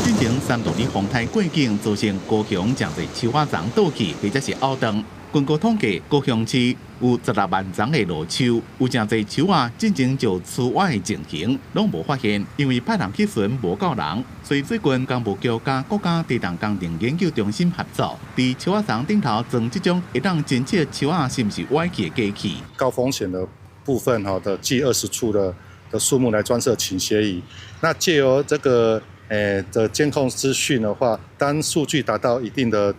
進前三度的風颱過境，造成高雄誠濟樹仔叢倒去，或者是拗斷。根據統計，高雄市有16萬叢的老樹，有誠濟樹仔進前就出歪的情形，攏無發現，因為派人去巡無夠人，所以最近工務局佮國家地動工程研究中心合作，佇樹仔叢頂頭裝這種會當偵測樹仔是毋是歪去的機器。高風險的部分哈的計20處的樹木來裝設傾斜儀，那借由這個的監控資訊的話，當數據達到一定的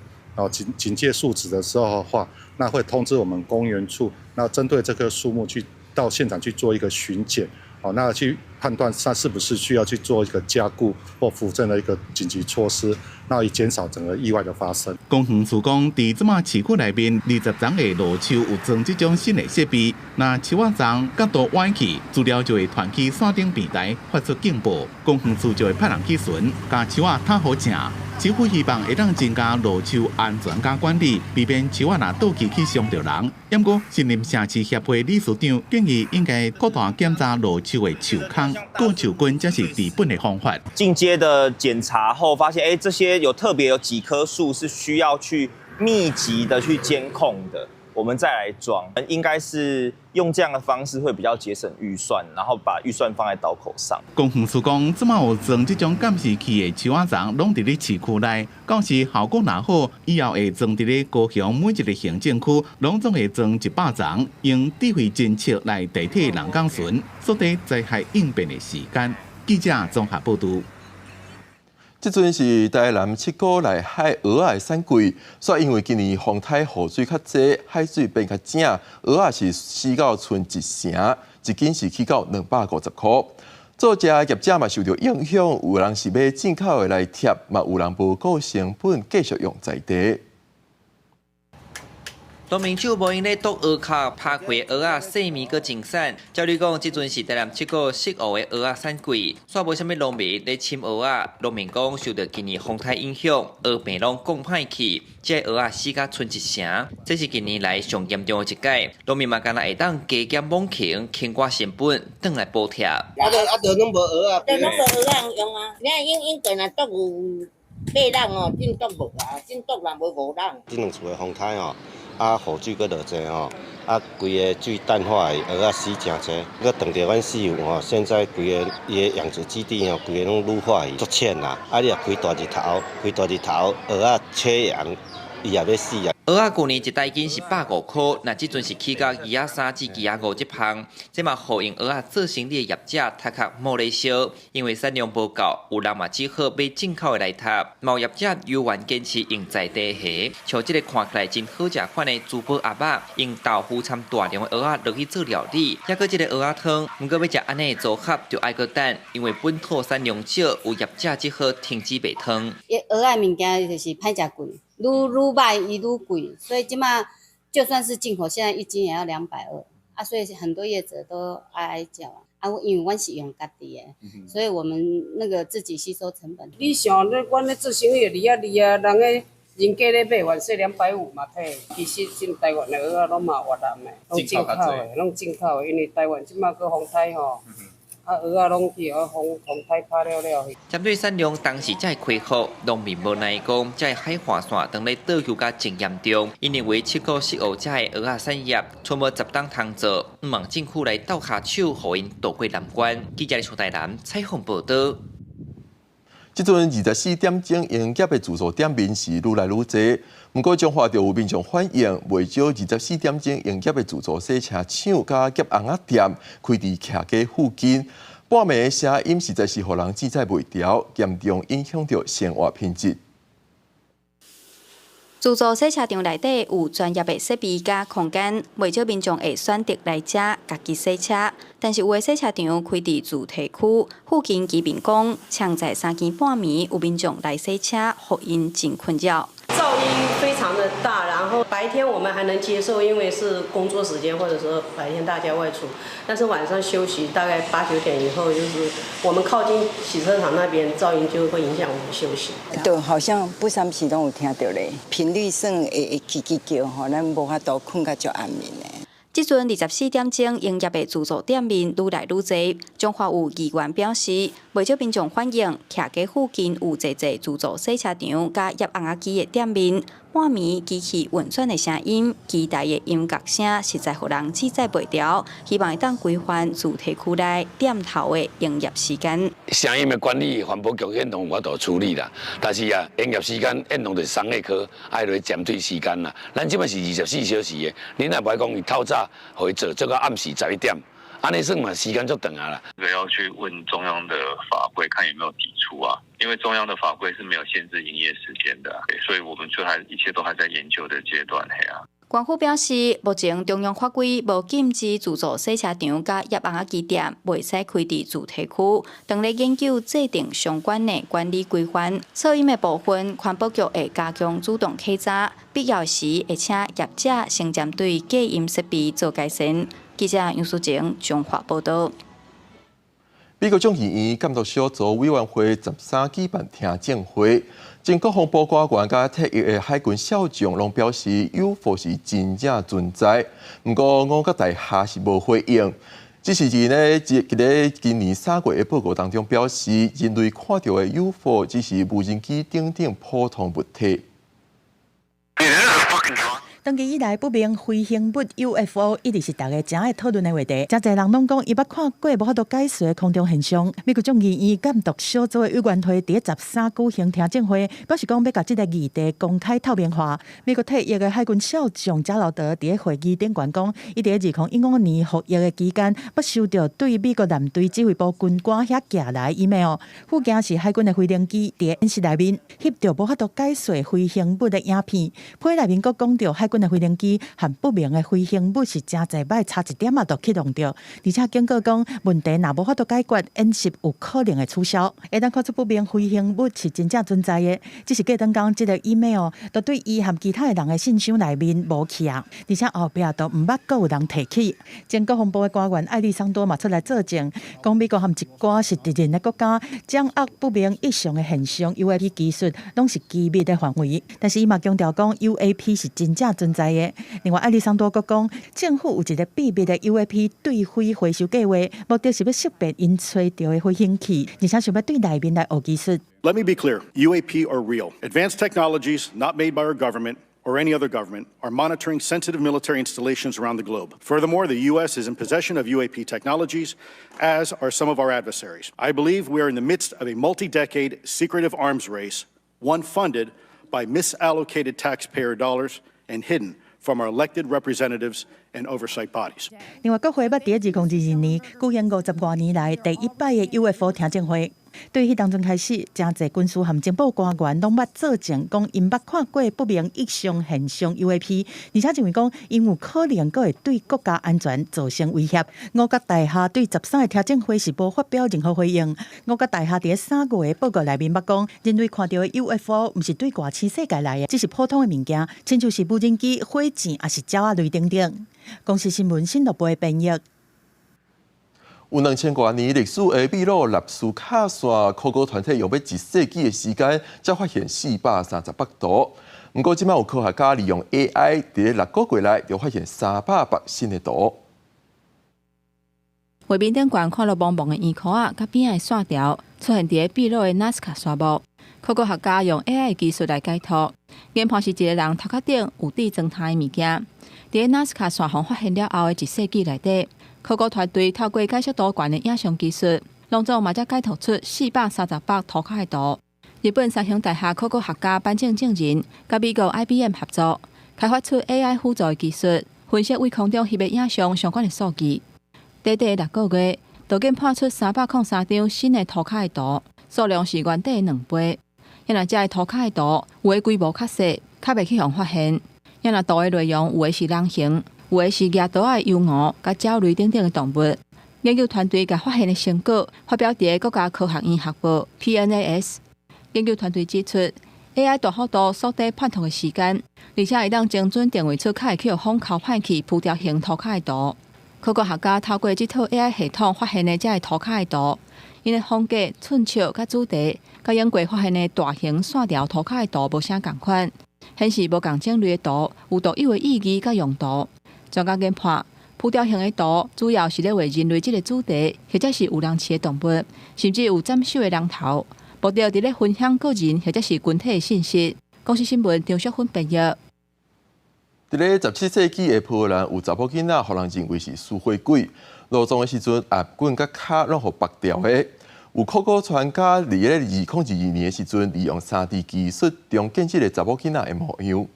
警戒數值的時候的話，那會通知我們公園處，那針對這棵樹木去到現場去做一個巡檢，好，那去判斷它是不是需要去做一個加固或扶正的一個緊急措施，那以減少整個意外的發生。公園處講，佇這馬市區內面20層的路樹有裝這種新的設備，若樹仔叢角度歪去，資料就會傳去線頂平台發出警報，公園處就會派人去巡，共樹仔打好正。市府希望會當增加路樹安全佮管理，避免樹仔若倒去去傷著人。毋過，森林城市協會理事長建議應該擴大檢查路樹的樹空，顧樹根才是治本的方法。進階的檢查後發現，這些有特別有幾棵樹是需要去密集的去監控的，我們再來裝，應該是用這樣的方式會比較節省預算，然後把預算放在刀口上。公園處講，這馬有裝這種監視器的樹仔叢，攏佇咧市區內，到時效果若好，以後會裝佇咧高雄每一個行政區，攏總會裝100叢，用智慧偵測來代替人工巡，縮短災害應變的時間。記者綜合報導。這陣是台南七股內海蚵仔的產季，煞因為今年風颱雨水較濟，海水變較正，蚵仔是死到賰一成，一斤是起到250箍。做食業者嘛受著影響，有人是買進口的來貼，嘛有人無顧成本繼續用在地。農民手無閒咧剁蚵殼，拍開蚵仔細麵閣真散。照理講，這陣是台南七股適合的蚵仔產季，煞無啥物農民咧攕蚵仔。農民講，受著今年風颱影響，蚵病攏降歹去，這蚵仔死甲賰一成，這是近年來上嚴重的一擺。農民嘛干焦會當加減猛禽，輕寡成本，轉來補貼。啊，就啊，就攏無蚵仔，就攏無蚵仔用啊！你看應應該若剁有八籠哦，頂剁無啊，頂剁若無五籠。這兩次的風颱吼。啊，雨水閣落濟吼，啊，規個水淡化的蚵仔死誠濟，閣撞著阮四有吼，現在規個伊的養殖基地吼，規個攏滷化去，足淺啦。啊，你若開大日頭，開大日頭，蚵仔缺氧，伊也欲死啊。蚵仔舊年一大斤是150箍，若這陣是起到23至25這芳，這嘛予用蚵仔做生意的業者頭殼冒咧燒，因為產量無夠，有人嘛只好買進口的來貼。嘛有業者猶原堅持用在地蝦，像這個看起來真好食款的珠寶鴨仔，用豆腐摻大量的蚵仔落去做料理，抑閣這个蚵仔湯，毋過欲食按呢的組合就愛閣等，因為本土產量少，有業者只好停止賣湯。蚵仔物件就是歹食貴。愈愈䆀伊愈貴，所以這馬就算是進口，現在一斤也要220啊，所以很多業者都哀哀叫啊。啊，因為阮是用家己的，所以我們那個自己吸收成本。你想，咧，阮咧做生意離啊離啊，人咧人家咧買，原說250嘛退。其實進台灣的蚵仔攏嘛越南的，攏進口的，攏進口的，因為台灣這馬閣風颱吼。啊，蚵仔攏去予風風颱拍了了。針對產量當時才會恢復，農民無奈講，這海岸線當咧倒休甲真嚴重，𪜶認為七股適合這个蚵仔產業，賰無10冬通做，毋望政府來鬥跤手，予𪜶渡過難關。記者李台南採訪報導。這陣24點鐘營業的自助店面是愈來愈濟，毋過彰化就有民眾反映，袂少24點鐘營業的自助洗車廠佮夾甕仔店開佇徛街附近，半暝的聲音實在是予人志在袂牢，嚴重影響著生活品質。自助洗車場內底有專業的設備佮空間，袂少民眾會選擇來遮家己洗車。但是有的洗車場開佇住宅區，附近居民講，常在三更半暝有民眾來洗車，予𪜶真困擾。噪音非常的大，然後白天我們還能接受，因為是工作時間或者說白天大家外出，但是晚上休息大概八九點以後，就是我們靠近洗車場那邊，噪音就會影響我們休息。對，好像不三時攏有聽著咧，頻率算會會吱吱叫吼，咱無法度睏甲足安眠的。這陣24點鐘營業的自助店面愈來愈濟，彰化有議員表示，袂少民眾反映，徛街附近有濟濟自助洗車場佮醃甕仔機的店面，半暝機器運轉的聲音、期待的音樂聲，實在予人志在袂牢。希望會當規範住宅區內店頭的營業時間。聲音的管理，環保局現當有法度處理啦。但是啊，營業時間現當就是三個科，愛來針對時間啦。咱這擺是24小時的，你若無愛講伊透早予伊做，做到暗時11點，按呢算嘛時間足長啊啦。這個要去問中央的法規，看有沒有抵觸啊？因為中央的法規是沒有限制營業時間的，所以我們就還一切都還在研究的階段，嘿啊。官府表示，目前中央法規無禁止自助洗車場佮煋甕仔機店，袂使開佇住宅區。當咧研究制定相關的管理規範，噪音的部分，環保局會加強主動稽查，必要時會請業者先針對隔音設備做改善。記者楊淑靜彰化報導。美國眾議院監督小組委員會13舉辦聽證會，前國防部官員佮退役的海軍少將攏表示，UFO 是真正存在。毋過五角大廈是無回應。只是佇咧這個今年3月的報告當中表示，人類看著的 UFO 只是無人機等等普通物體。長期以來，不明飛行物 UFO 一直是大家誠愛討論的話題。誠濟人攏講，伊捌看過無法度解釋的空中現象。美國眾議院監督小組的委員會佇13舉行聽證會，表示講欲共這个議題公開透明化。美國退役的海軍少將賈勞德佇會議頂懸講，伊佇2015年服役的期間，捌收著對美國艦隊指揮部軍官遐寄來 email，附件是海軍的飛行機佇演習內面翕著無法度解釋飛行物的影片，批內面閣講著海軍的飛行機和不明的飛行物是誠濟擺差一點仔就去撞著，而且警告講問題若無法度解決，演習有可能會取消。會當看出不明飛行物是真正存在的，只是過轉工這个 email 都對伊和其他的人的信箱內面無去啊，而且後壁都毋捌閣有人提起。前國防部的官員艾利桑多嘛出來作證，講美國和一寡是敵人的國家掌握不明異常的現象 UAP 技術，攏是機密的範圍。但是伊嘛強調講 UAP 是真正存在的。另外，艾利桑多閣講，政府有一个秘密的 UAP 對飛回收計劃，目的是欲識別𪜶揣著的飛行器，而且想欲對內面來學技術。 Let me be clear, UAP are real. Advanced technologies not made by our government or any other government are monitoring sensitive military installations around the globe. Furthermore, the U.S. is in possession of UAP technologies, as are some of our adversaries. I believe we are in the midst of a multi-decade secretive arms race, one funded by misallocated taxpayer dollars and hidden from our elected representatives and oversight bodies. 另外，國會捌佇2022年舉行50外年來第一擺的 UFO 聽證會。對彼當陣開始，誠濟軍事和情報官員攏捌作證，講𪜶捌看過不明異常現象 UAP，而且認為講𪜶有可能閣會對國家安全造成威脅。五角大廈對13个聽證會是無發表任何回應。五角大廈佇3月的報告內面捌講，人類看著的 UFO 毋是對外星世界來的，只是普通的物件，親像是無人機、火箭，抑是鳥仔類等等。公視新聞新樂部的編譯。有2000外年歷史的秘魯納斯卡線，考古團體用欲一世紀的時間，才發現438圖。毋過，這擺有科學家利用 AI，佇6個月內就發現300幅新的圖。畫面頂懸看落濛濛的圓箍仔，佮邊仔的線條出現佇秘魯的納斯卡沙漠。考古學家用 AI 技術來解圖，研判是一个人頭殼頂有置磚頭的物件。佇納斯卡線予發現了後的一世紀內底，考古團隊透過解析度懸的影像技術，攏總嘛才解讀出438幅塗跤的圖。日本三星大學考古學家坂井正人佮美國 IBM 合作，開發出 AI 輔助的技術，分析對空中翕的影像相關的數據。短短6個月，就研判出303張新的塗跤的圖，數量是原底的2倍。因為這个塗跤的圖有的規模較細，較袂去予發現。因為圖的內容有的是人形，有的是舉刀仔的牛鵠、佮鳥類等等的動物。研究團隊共發現的成果發表佇國家科學院學報 PNAS。研究團隊指出，AI 大幅度縮短判讀的時間，而且會當精準定位出較會去予風剾歹去浮雕型塗跤的圖。考古學家透過這套 AI 系統發現的這个塗跤的圖，𪜶的風格、寸尺佮主題，佮往過發現的大型線條塗跤的圖無啥仝款，顯示無仝種類的圖有獨有的意義佮用途。專家研判，浮雕型的圖主要是咧畫人類這个主題，或者是有人飼的動物，甚至有斬首的人頭，目的佇咧分享個人或者是群體的信息。公視新聞張淑芬編譯。佇咧17世紀的波蘭，有查某囡仔，予人認為是輸血鬼。落葬的時陣，頰棍佮跤攏予縛掉的。有考古專家佇咧2022年的時陣，利用3D 技術重建這个查某囡仔的模樣。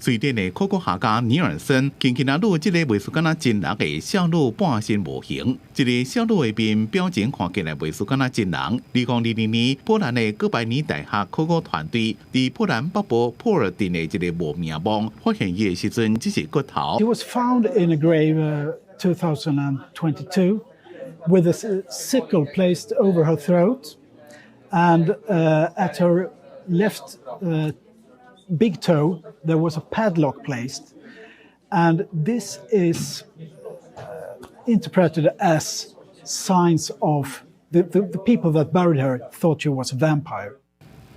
瑞典的考古學家尼爾森近期若錄這個袂輸敢若真人的少女半身模型，這个少女的面表情看起來袂輸敢若真人。2022年，波蘭的哥白尼大學考古團隊佇波蘭北部普爾鎮的一个無名墓發現伊的時陣，只是骨頭。 He was found in a grave 2022 with a sickle placed over her throat, and at her left big toe there was a padlock placed, and this is interpreted as signs of the people that buried her thought she was a vampire.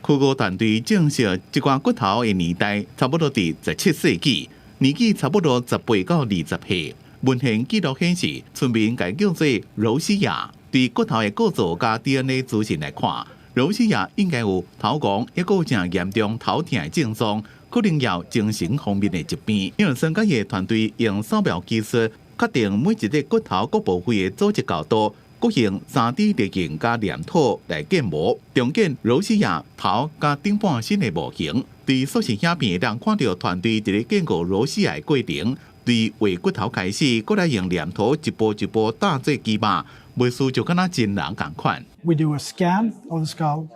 考古團隊證實，這塊骨頭的年代差不多佇17世紀，年紀差不多18到20歲。文獻記錄顯示，村民共伊叫做柔西亞。對骨頭的構造佮 DNA 資訊來看，柔西亞應該有頭戇，抑閣有誠嚴重頭疼的症狀，可能有精神方面的疾病。尼爾森佮伊的團隊用掃描技術確定每一個骨頭各部位的組織厚度，閣用3D 列印佮黏土來建模，重建柔西亞頭佮頂半身的模型。佇索氏影片會當看著團隊佇咧建構柔西亞的過程，對畫骨頭開始，閣來用黏土一步一步搭做基肉，袂輸就敢若真人仝款。 We do a scan of the skull,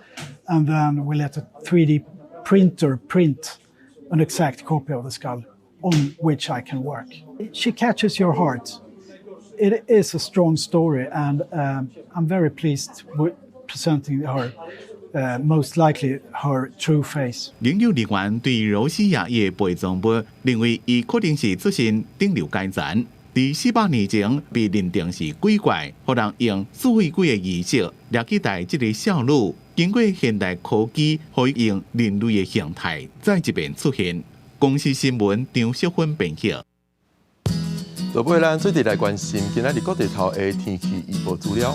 and then we let a 3D printer print an exact copy of the skull on which I can work. She catches your heart. It is a strong story, and I'm very pleased with presenting her, most likely her true face. 研究人員對柔西亞的陪葬物認為，伊可能是出身頂流階層，佇400年前被認定是鬼怪，予人用塑鬼的儀式掠去代這个少女。經過現代科技，予伊用人類的形態再一遍出現。公視新聞張淑芬編譯。落尾咱做陣來關心今仔日各地頭的天氣預報資料。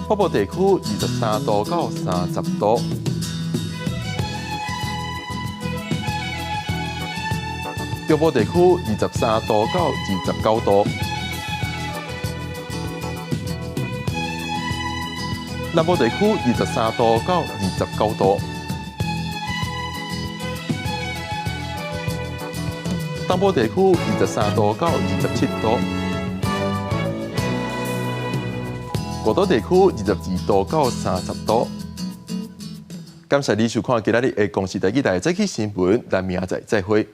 北部地區23度到30度，中部地區23度到29度，南部地區23度到29度，東部地區23度到27度。外島地區22度到30度。感謝你收看今仔日的公視台語台早起新聞，咱明仔載再會。